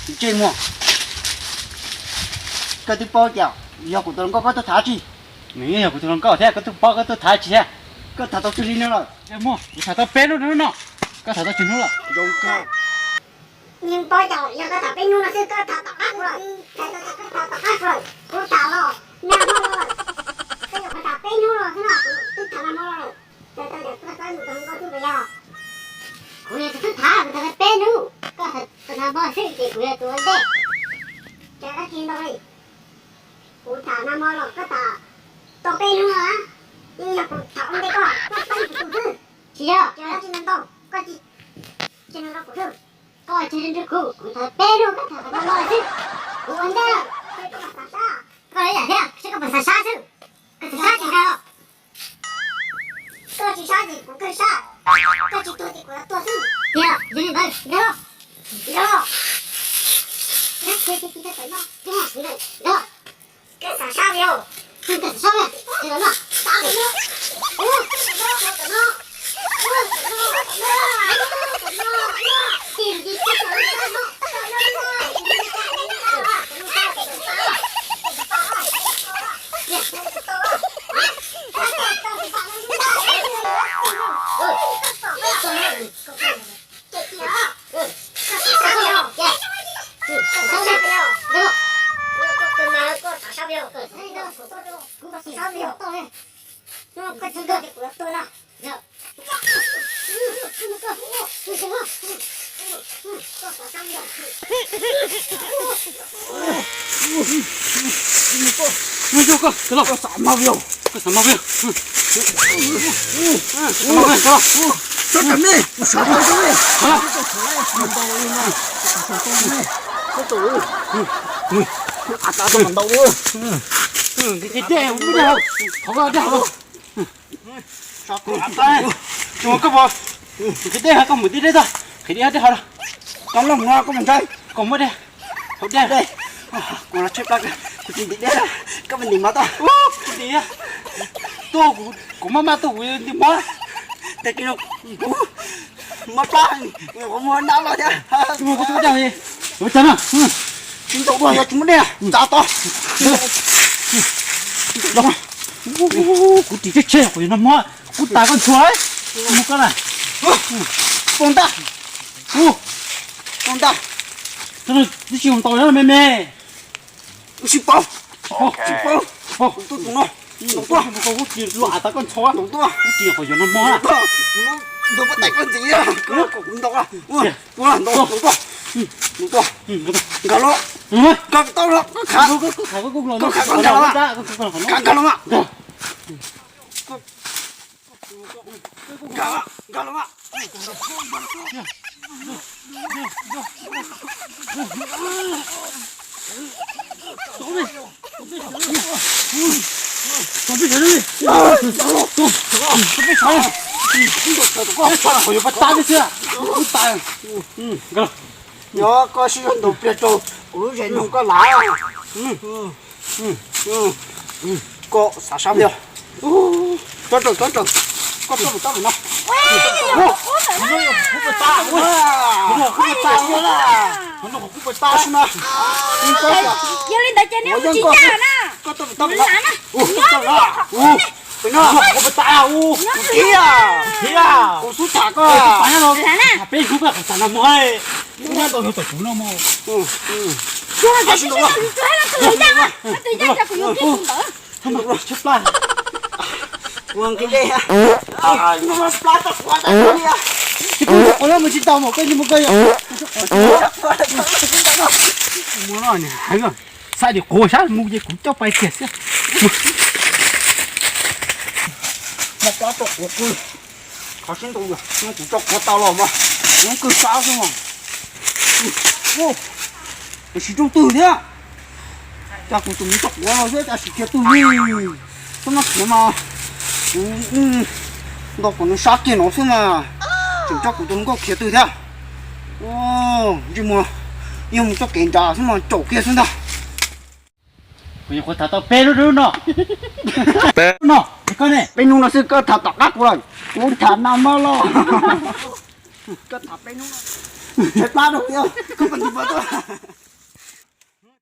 Ntsej muag, koj twb paub tias yog kuv tus hluas nkauj koj tuaj tham tsis? Nws yeej yog kuv tus hluas nkauj thiab, koj twb paub koj tuaj tham tsis thiab? Koj tham tau tsawg li no lawm? Ntsej muag, kuv tham tau peb lub no, koj tham tau tsawg hnub lawm? Yeej paub tias yog koj tham peb hnub no xwb koj tham tom qab kuv lawm, koj tham tom qab kuv lawm, kuv tham los nag hmo los lawm, koj yuav kuv tham peb hnub los xwb no kuv twb tham nag hmo los lawm. Ces tau tias koj txawb mus tus hluas nkauj xwb puas yog? Kuv yog tus twb tham, kuv tham peb hnub, koj tham nag hmo xwb ces kuv yog tus ua ntej. Cas dab tsi ntau li? Kuv tham nag hmo los koj tham tau peb hnub no, yeej yog kuv tham ua ntej koj, koj txawb mus tus xwb. Tsis yog, cas dab tsi ntau ntau, koj tsis, tsis nug rau kuv xwb. Koj tsis nug rau kuv, kuv tham peb hnub koj tham nag hmo xwb, kuv ua ntej lawm, koj yam thiab seb koj puas xav sab xwb, koj xav sab tsis nqa los. Koj tsis sab ces kuv kawg sab, koj tsis tuag ces kuv yuav tuag xwb. Tiag, yog li ntawd, nrog, nrog, nrog, koj xav sab li os, koj xav sab li, Koj xav mas, koj xav mas, koj xav mas. Qhov koj dej hov, tsis ua koj pov, qhia dej hov, koj mus tib dej tag, qhia dej dej hov. Koj los no koj mus ntsaib, koj muab dej, haus dej, kuv los tshaib plab, kuv tsis ntim dej, koj mus ntim mov tau. Kuv ntim, tuaj kuv maj maj tuaj kuv ntim mov, tes kiag no kuv mob plab, kuv muab nab los thiab. Tsis muaj dej, tsis muaj dej, tsis muaj dej, tsis muaj dej, tsav tod. Kuv tim tseb tseb kuv yuav noj mov, kuv tas koj ntxhua, mus koj na. Pog ntag, pog ntag, twb tsis mus tau me me. Wb sib paub, sib paub, kuv tuaj tus no, ntoo tuaj, kuv tsis los tas koj ntxhua, ntoo tuaj, kuv tsis qhov yuav noj mov, ntoo tuaj, ntoo tuaj, ntoo tuaj, ntoo tuaj, nkag los, koj tau los, koj khav, koj khav, koj nkag los, khav nkag los mas. Nkag los mas. Yog koj sib zog ntaus pliag rau kuv lub zeem nug koj lav. Koj xav sab li os. Tsob rau, tsob rau. Koj tuaj mus tab mus no. Yog li ntawd ces neb ua tsis tau na. Koj tuaj mus tab mus no. Pem no, kuv puas tas ua, kuv thiab, kuv xub tham koj. Peb hnub koj tham nag hmo, kuv nyob ntau yog tom kuv no mog. Tshaib plab. Kuv nqhis dej, plab tau kuv tas li. Tsis kuv mus tsis tau mas koj mus koj. Mus no, xav tias quav sab mus ces kuv coj pais kiag xwb. Mas plab tau kuv kuj. Qhov sib ntaus yog no kuv tso qhov tau los mas, no kawg sab xwb mas. Tab sis rooj twg thiab? Cas kuv tus me toj quav no xwb cas tsis khiav twg li. Txhob maj khiav mas, kuv ntaus kom nws sab kiag no xwb mas, tseem tso kuv tus hluas nkauj khiav twg thiab. Ntsej muag, yog mus txoj kev nrad xwb mas tsaum kiag xwb ntag. Kuv nyuam qhuav tham tau peb lub no. No, koj ne? Peb hnub no xwb koj tham tom qab kuv lawm, kuv tham nag hmo los. Koj tham peb hnub no, tshaib plab rau tias koj pab ntsis pab tuaj.